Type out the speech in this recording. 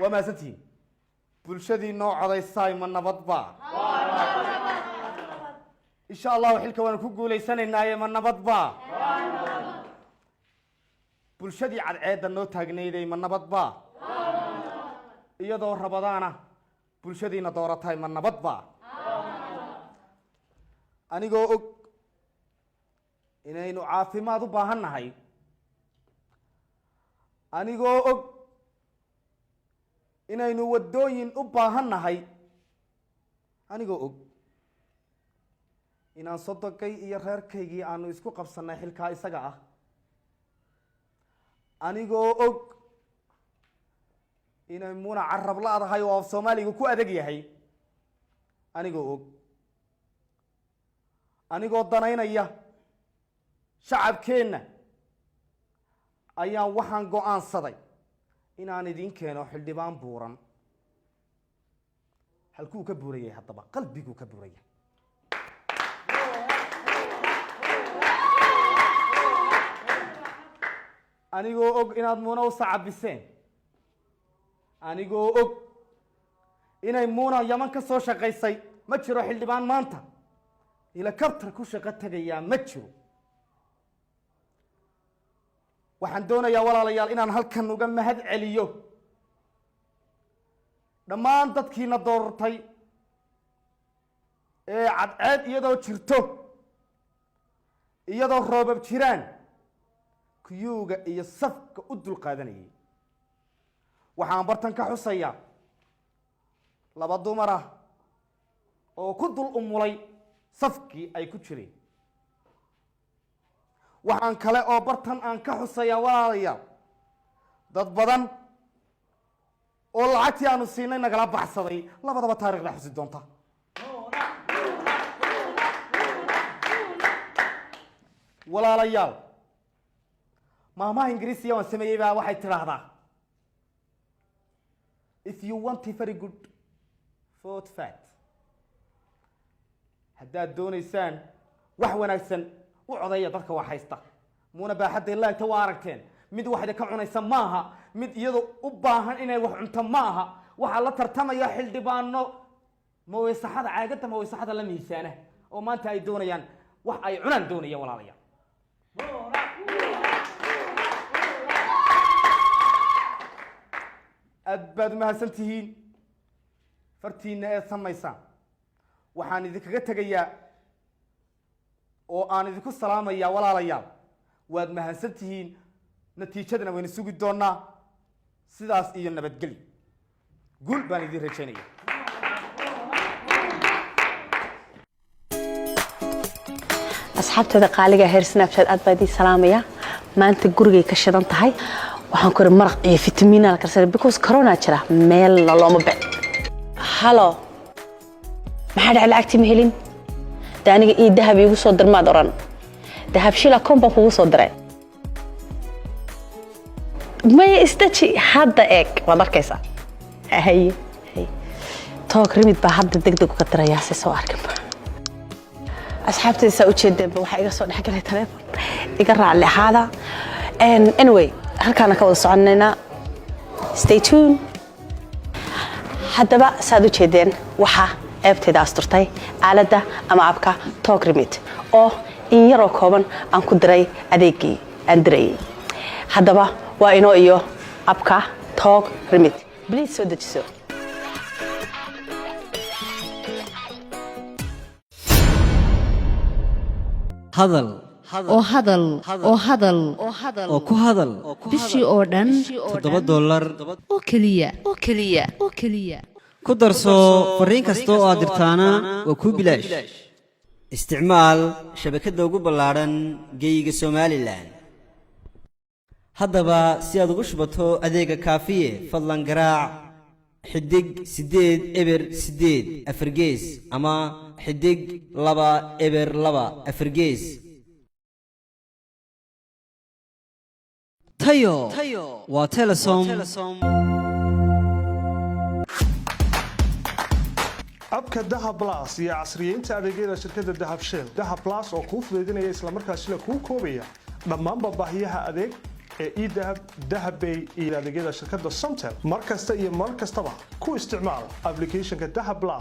Waa mahadsantihiin. Bulshadii noo codaysaay, ma nabadba? Insha Allahu xilka waanu ku guulaysanaynaaye, ma nabadba? Bulshadii cadceedda noo taagnayday, ma nabadba? Iyadoo rabadaana bulshadiina dooratay, ma nabadba? Anigoo og inaynu caafimaad u baahan nahay, anigoo og inaynu waddooyin u baahan nahay, anigoo og inaan sodogay iyo reerkaygii aanu isku qabsannay xilkaa isaga ah, anigoo og inay Muna carab la-dahay oo af Soomaaliga ku adag yahay, anigoo og, anigoo danaynaya shacabkeenna, ayaan waxaan go-aansaday inaan idiin keeno xildhibaan buuran. Halkuu ka buurayay haddaba? Qalbiguu ka buuraya. Anigoo og inaad Muuna u sacabiseen, anigoo og inay Muuna Yaman ka soo shaqaysay, ma jiro xildhibaan maanta helicopter ku shaqo tegayaa, ma jiro. Waxaan doonayaa, walaalayaal, inaan halkan uga mahad celiyo dhammaan dadkiina doortay ee cadceed iyadoo jirto, iyadoo roobab jiraan, kuyuuga iyo safka u dulqaadanayay. Waxaan bartan ka xusayaa laba dumar ah oo ku dul umulay safkii ay ku jireen. Waxaan kale oo bartan aan ka xusayaa, walaalayaal, dad badan oo lacagtii aanu siinay nagala baxsaday. Labadaba taarikhda xusi doonta. Walaalayaal, maahmaaha Ingiriisiya waan sameeyey baa waxay tidhaahdaa: "If you want a very good, vote fat." Haddaad doonaysaan wax wanaagsan, u codeeya dadka wax haysta. Muuna baaxadday laagta waa aragteen. Mid waxda ka cunaysa maaha, mid iyadu u baahan inay wax cunto ma aha. Waxaa la tartamaya xildhibaano maweysaxada, caagadda maweysaxada la miisaana, oo maanta ay doonayaan wax ay cunaan doonaya. Walaalayaal, aad baad umahadsan tihiin. Fartiinna eed samaysaan. Waxaan idinkaga tegayaa oo aan idinku salaamayaa, walaalayaal, waad mahadsan tihiin. Natiijadana waynu sugi doonaa. Sidaas iyo nabadgelyo, guul baan idiin rajaynaya. Asxaabteeda qaaliga heer Snapchat, aad baa idiin salaamaya. Maanta gurigay ka shidan tahay. Waxaan ku iri maraq iyo fitamiina la karsaday because corona jira, meelna looma bec. Halo, maxaa dhacay? Lacagtii ma helin de? Aniga ii dahab iigu soo dir maad oran? Dahabshiil akoon baan kugu soo diray. Maya, isdaji hadda, eeg, waad arkaysaa. Haye haye, Talk Remit baa hadda deg deg uga dirayaa si soo arkinba. Asxaabtayda, saa ujeedeenba, waxaa iga soo dhexgalay taleefon, iga raacli ahaada. Anyway, halkaana ka wada soconaynaa. Stay tuned. Haddaba saad u jeedeen, waxaa ceebtayda asturtay aaladda ama app-ka Talk Remit oo in yaroo kooban aan ku diray adeegii aan dirayay. Haddaba waa inoo iyo app-ka Talk Remit. Please soo dejiso. Hadal oo hadal oo hadal oo ku hadal bishii oo dhan $7 oo keliya, oo keliya, oo keliya. Ku darso fariin kasta oo aad dirtaana waa kuu bilaash. Isticmaal shabakadda ugu ballaadhan geyiga Somalilan. Haddaba si aad ugu shubato adeega Kaafiye, fadlan garaac *808#4 ama *202#4. Tayo waa Telesom. App-ka Dahab Plus iyo casriyeynta adeegyada shirkadda Dahab Shell. Dahab Plus oo kuu fudaydinaya islamarkaasina kuu koobaya dhammaanba baahiyaha adeeg. ee eDahab, Dahabbay iyo adeegyada shirkadda Somtel. Mar kasta iyo mar kastaba ku isticmaal applicationka Dahab Plus.